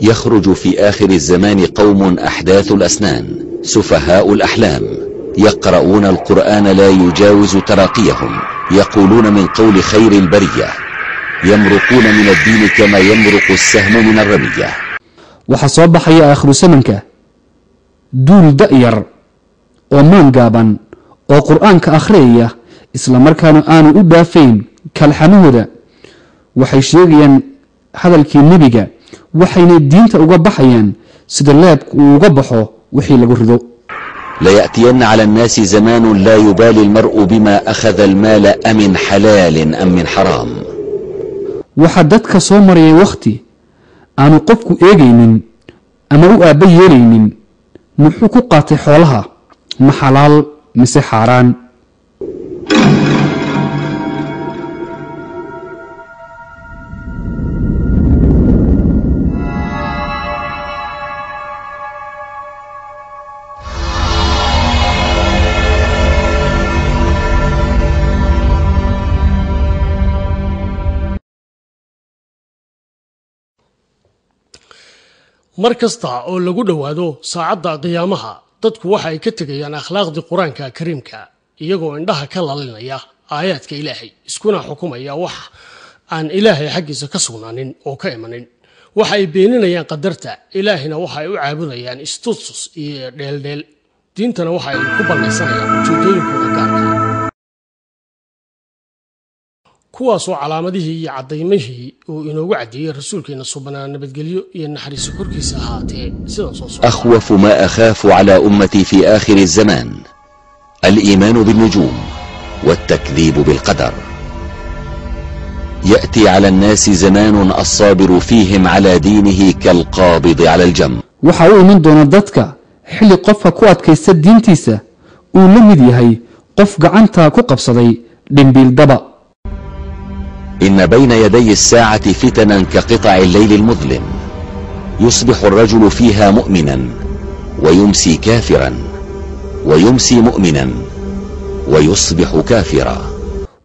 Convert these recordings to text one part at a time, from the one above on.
يخرج في آخر الزمان قوم أحداث الأسنان سفهاء الأحلام، يقرؤون القرآن لا يجاوز تراقيهم، يقولون من قول خير البرية، يمرقون من الدين كما يمرق السهم من الرمية. Waxaa soo baxaya aakhiru samanka duul da'yar oo maan gaaban oo Qur'aanka akhriyaya, isla markaana aanu u dhaafayn kalxamahooda. Waxay sheegayaan hadalkii nebiga, waxayna diinta uga baxayaan sida leebku uu uga baxo wixii lagu rido. ليأتين على الناس زمان لا يبالي المرء بما أخذ المال أمن حلال أم من حرام. Waxaa dadka soo marayay wakhti aanu qofku eegaynin ama u aabba yeelaynin muxuu ku qaatay xoolaha, ma xalaal mise xaaraan. Mar kasta oo lagu dhowaado saacadda qiyaamaha, dadku waxa ay ka tegayaan akhlaaqdii Qur-aanka Kariimka, iyagoo indhaha ka lalinaya aayaadka Ilaahay, iskuna xukumaya wax aan Ilaahay xaggiisa ka sugnaanin oo ka imanin. Waxa ay beeninayaan qadarta Ilaahina, waxa ay u caabudayaan istustus iyo dheeldheel, diintana waxa ay ku ballaysanayaan ujeedooyinkooda gaarka, kuwaasoo calaamadihii iyo caddaymihii uu inoogu caddeeyey rasuulkeena subanaa, nabadgelyo iyo naxariiso korkiisa ahaatee, sidan soo socda. أخوف ما أخاف على أمتي في آخر الزمان الإيمان بالنجوم والتكذيب بالقدر. يأتي على الناس زمان الصابر فيهم على دينه كالقابض على الجمر. Waxaa u iman doona dadka xilli qofka ku adkaysta diintiisa uu la mid yahay qof gacanta ku qabsaday dhimbiil daba. إن بين يدي الساعة فتنا كقطع الليل المظلم، يصبح الرجل فيها مؤمنا ويمسي كافرا، ويمسي مؤمنا ويصبح كافرا.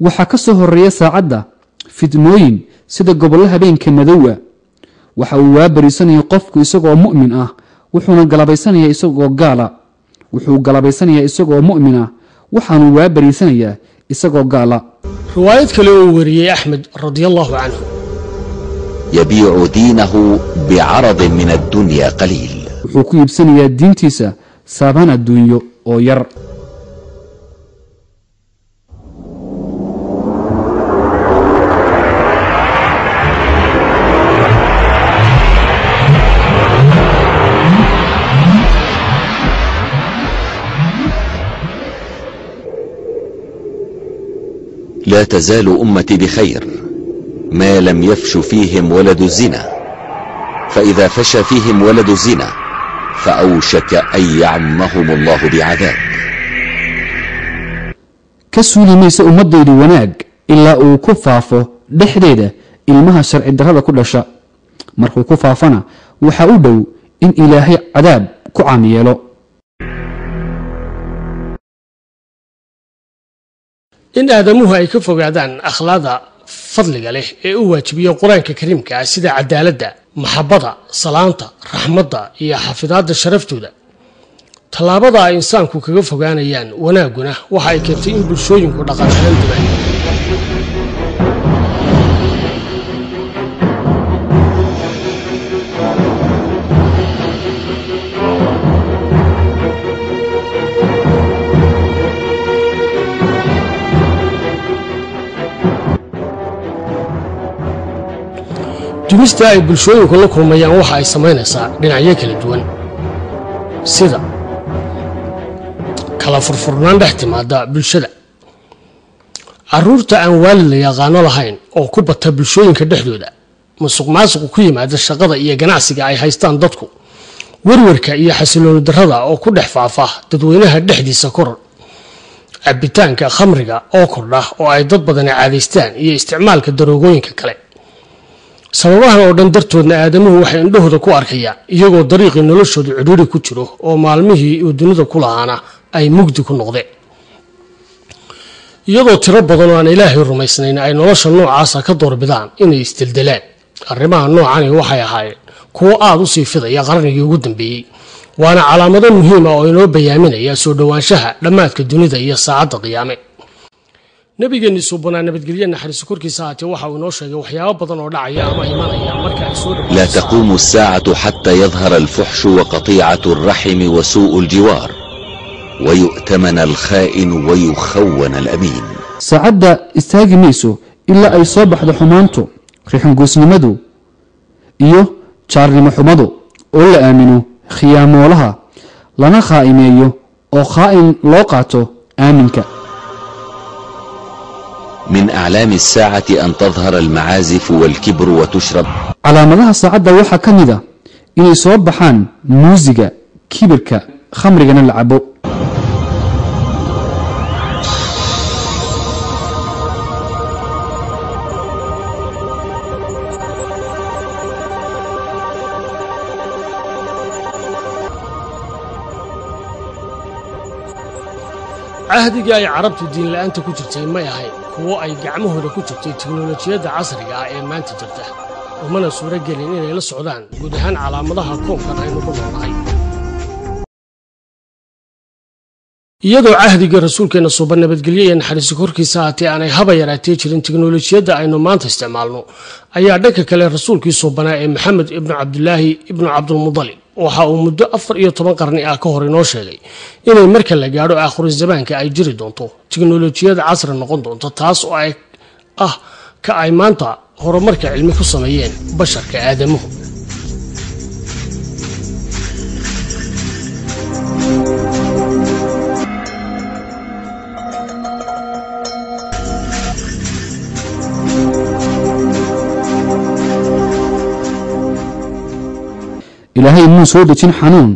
Waxaa ka soo horreeya saacadda fidnooyin sida gobollo habeenka madowga. Waxa uu waabariisanaya qofku isagoo mu'min ah, wuxuuna galabaysanayaa isagoo gaala. Wuxuu galabaysanayaa isagoo mu'min ah, waxaanuu waabariisanayaa isagoo gaala. Riwaayad kale oo uu wariyey Axmed radiallahu canhu. يبيع دينه بعرض من الدنيا قليل. Wuxuu ku iibsanayaa diintiisa saabaan adduunyo oo yar. لا تزال أمتي بخير ما لم يفش فيهم ولد الزنا، فإذا فشى فيهم ولد الزنا فأوشك أن يعمهم الله بعذاب. Ka suuli maysa ummaddaydu wanaag ilaa uu ku faafo dhexdeeda ilmaha sharci darrada ku dhasha. Markuu ku faafana, waxaa u dhow in Ilaahay cadaab ku caam yeelo. In aadamuhu ay ka fogaadaan akhlaaqda fadliga leh ee u waajibiya Qur-aanka Kariimka ah, sida cadaaladda, maxabbada, salaanta, raxmadda iyo xafidaadda sharaftooda, tallaabada ay insaanku kaga fogaanayaan wanaagguna waxa ay keentay in bulshooyinku dhaqan ahaan dumaan. Dumista ay bulshooyinku la kulmayaan waxa ay samaynaysaa dhinacyo kala duwan, sida kala furfurnaan dhex timaada bulshada, carruurta aan waalid la yaqaano lahayn oo ku bata bulshooyinka dhexdooda, musuq maasuqu ku yimaada shaqada iyo ganacsiga ay haystaan dadku, werwerka iyo xasilooni darrada oo ku dhex faafa dadweynaha dhexdiisa, koror cabitaanka khamriga oo kordha oo ay dad badani caadaystaan, iyo isticmaalka daroogooyinka kale. Sababahan oo dhan dartoodna aadamuhu waxay indhahooda ku arkayaan iyagoo dariiqii noloshooda cidhiiri ku jiro oo maalmihii uu dunida ku lahaana ay mugdi ku noqdeen, iyadoo tiro badan oo aan Ilaahay rumaysnayn ay nolosha noocaasa ka doorbidaan inay isdeldelaan Arrimaha noocani waxay ahaayeen kuwo aad u sii fidaya qarnigii ugu dambeeyey, waana calaamado muhiim ah oo inoo bayaaminaya soo dhowaanshaha dhammaadka dunida iyo saacadda qiyaame. Nabigeenni suubanaa nabadgelye naxariiso korkiisa ahaatee waxa uu inoo sheegay waxyaabo badan oo dhacaya ama imanaya marka ay soo لا dhowaato. تقوم الساعة حتى يظهر الفحش وقطيعة الرحم وسوء الجوار، ويؤتمن الخائن ويخون الأمين. Saacadda istaagi mayso ilaa ay soo baxdo xumaantu, rixingoosnimadu iyo jaarnimo xumadu, oo la aamino khiyaamoolaha, lana khaa'imeeyo oo khaa'in loo qaato aaminka. من أعلام الساعة أن تظهر المعازف والكبر وتشرب Calaamadaha saacadda waxaa ka mid a inay soo baxaan muusiga, kibirka, khamrigana la cabo. Cahdigii ay Carabtu diin la'aanta ku jirtay may ahayn kuwo ay gacmahooda ku jirtay tiknolojiyadda casriga ah ee maanta jirta, umana suuro gelin inay la socdaan guud ahaan calaamadaha koonkan aynu ku noolnahay. Iyadoo cahdigii rasuulkeenna suuban nabadgelyo iyo naxariisi korkiisa haatee aanay haba yaraatee jirin tiknolojiyadda aynu maanta isticmaalno, ayaa dhanka kale rasuulkii suubanaa ee Maxamed ibnu Cabdulaahi ibnu Cabdulmudalib waxa uu muddo 14 qarni ah ka hor inoo sheegay inay marka la gaadho aakhiru zamaanka ay jiri doonto tiknolojiyad casri noqon doonto, taas oo ay ah ka ay maanta horumarka cilmi ku sameeyeen basharka aadamuhu. Ilaahay muu soo dejin xanuun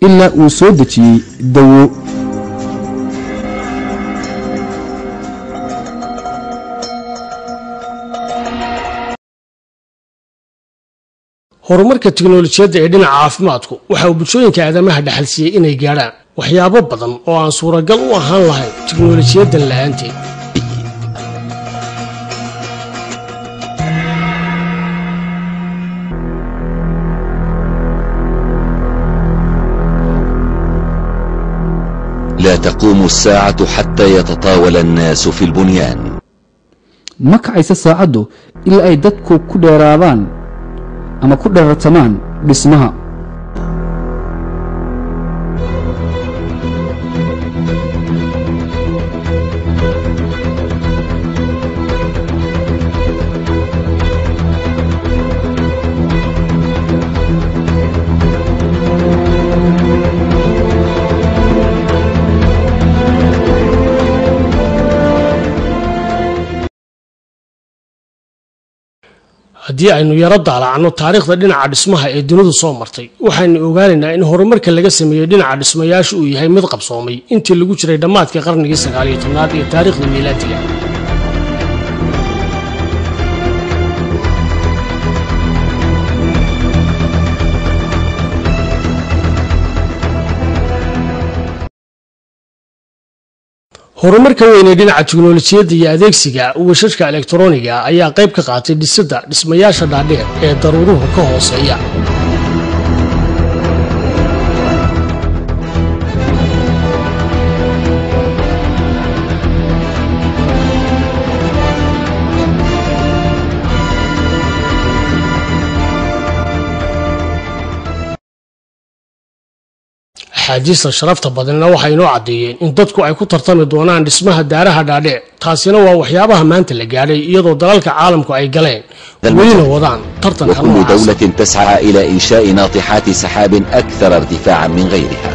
ilaa uu soo dejiyey dawo. Horumarka tiknolojiyadda ee dhinaca caafimaadku waxa uu bulshooyinka aadamaha dhaxalsiiyey inay gaadhaan waxyaabo badan oo aan suuragal u ahaan lahayn tiknolojiyaddan la'aanteed. لا تقوم الساعة حتى يتطاول الناس في البنيان. Ma kacaysa saacaddu ilaa ay dadku ku dheeraadaan ama ku dherartamaan dhismaha. Haddii aynu yaro daalacno taariikhda dhinaca dhismaha ee dunidu soo martay, waxaynu ogaanaynaa in horumarka laga sameeyey dhinaca dhismayaashu uu yahay mid qabsoomay intii lagu jiray dhammaadkii qarnigii 19aad ee taariikhda miilaadiga. Horumarka weyn ee dhinaca tiknolojiyadda iyo adeegsiga washashka elektarooniga ayaa qayb ka qaatay dhisidda dhismayaasha dhaadheer ee daruuruhu ka hooseeya. Axaadiista sharafta badanna waxay inoo caddeeyeen in dadku ay ku tartami doonaan dhismaha daaraha dhaadheer, taasina waa waxyaabaha maanta la gaadhay iyadoo dalalka caalamku ay galeen welina wadaan tartanka وكل noocaas. دولة تسعى إلى إنشاء ناطحات سحاب أكثر ارتفاعا من غيرها.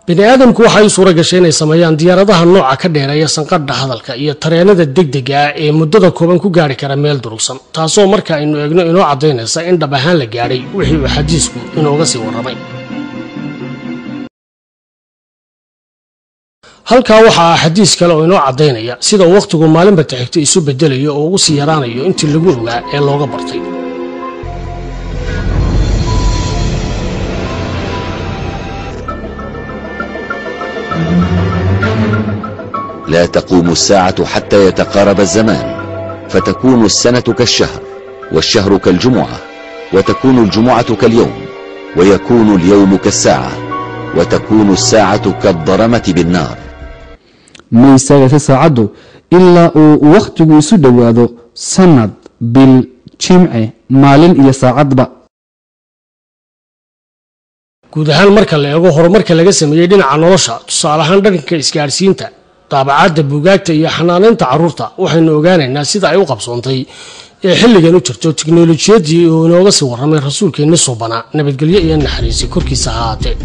Bini aadamku waxay u suura gashay inay sameeyaan diyaaradaha nooca ka dheereeya sanqadha hadalka iyo tareenada degdega ah ee muddada kooban ku gaari kara meel durugsan, taasoo marka aynu eegno inoo caddaynaysa in dhab ahaan la gaadhay wixii uu xadiisku inooga sii warramay. Halkaa waxaa ah xadiis kale oo inoo caddaynaya sida uu wakhtigu maalinba taxigta isu bedelayo oo ugu sii yaraanayo intii lagu ogaa ee looga bartay. لا تقوم الساعة حتى يتقارب الزمان، فتكون السنة كالشهر، والشهر كالجمعة، وتكون الجمعة كاليوم، ويكون اليوم كالساعة، وتكون الساعة كالضرمة بالنار. Ma istaagaysa saacaddu ilaa uu wakhtigu isu dhowaado sanad, bil, jimce, maalin iyo saacadba. Guud ahaan marka la eego horumarka laga sameeyey dhinaca nolosha, tusaale ahaan dhanka isgaadhsiinta, daabacaadda buugaagta iyo xanaanaynta carruurta, waxaynu ogaanaynaa sida ay u qabsoontay ee xilligan u jirto tiknolojiyaddii uu inooga sii warramay rasuulkeenni suubanaa, nabadgelyo iyo naxariisi korkiisa ha ahaatee.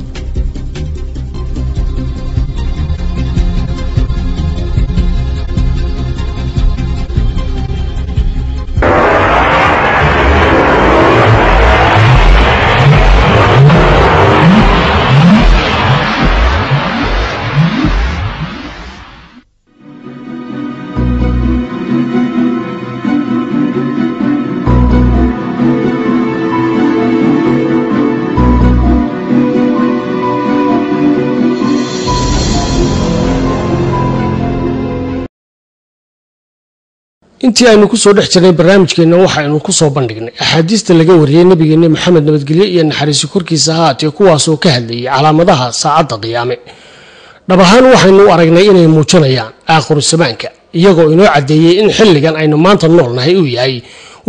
Intii aynu ku soo dhex jirnay barnaamijkeenna, waxaynu ku soo bandhignay axaadiista laga wariyey nabigeenna Maxamed, nabadgelyo iyo naxariisi korkiisa ha ahaatee, kuwaasoo ka hadlayay calaamadaha saacadda qiyaame. Dhab ahaan waxaynu u aragnay inay muujinayaan aakhiru samaanka, iyagoo inoo caddeeyey in xilligan aynu maanta noolnahay uu yahay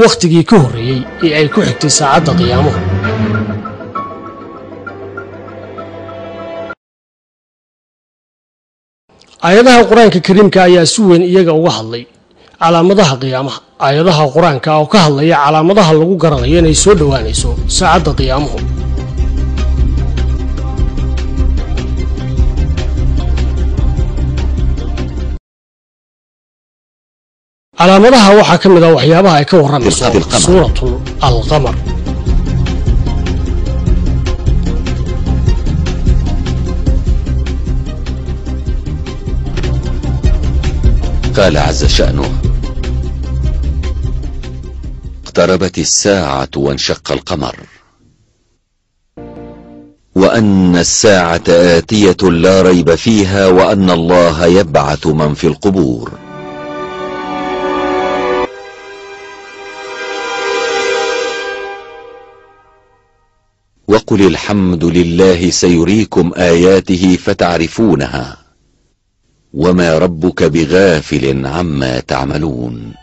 wakhtigii ka horreeyey ee ay ku xigtay saacadda qiyaamuhu. Aayadaha Qur-aanka Kariimka ayaa si weyn iyaga uga hadlay calaamadaha qiyaamaha. Aayadaha Qur-aanka oo ka hadlaya calaamadaha lagu garanayo inay soo dhowaanayso saacadda qiyaamuhu. Calaamadaha waxaa ka mid ah waxyaabaha ay ka warramayso Suuratul Alqamar. قال عز شأنه: اقتربت الساعة وانشق القمر، وأن الساعة آتية لا ريب فيها، وأن الله يبعث من في القبور. وقل الحمد لله سيريكم آياته فتعرفونها، وما ربك بغافل عما تعملون.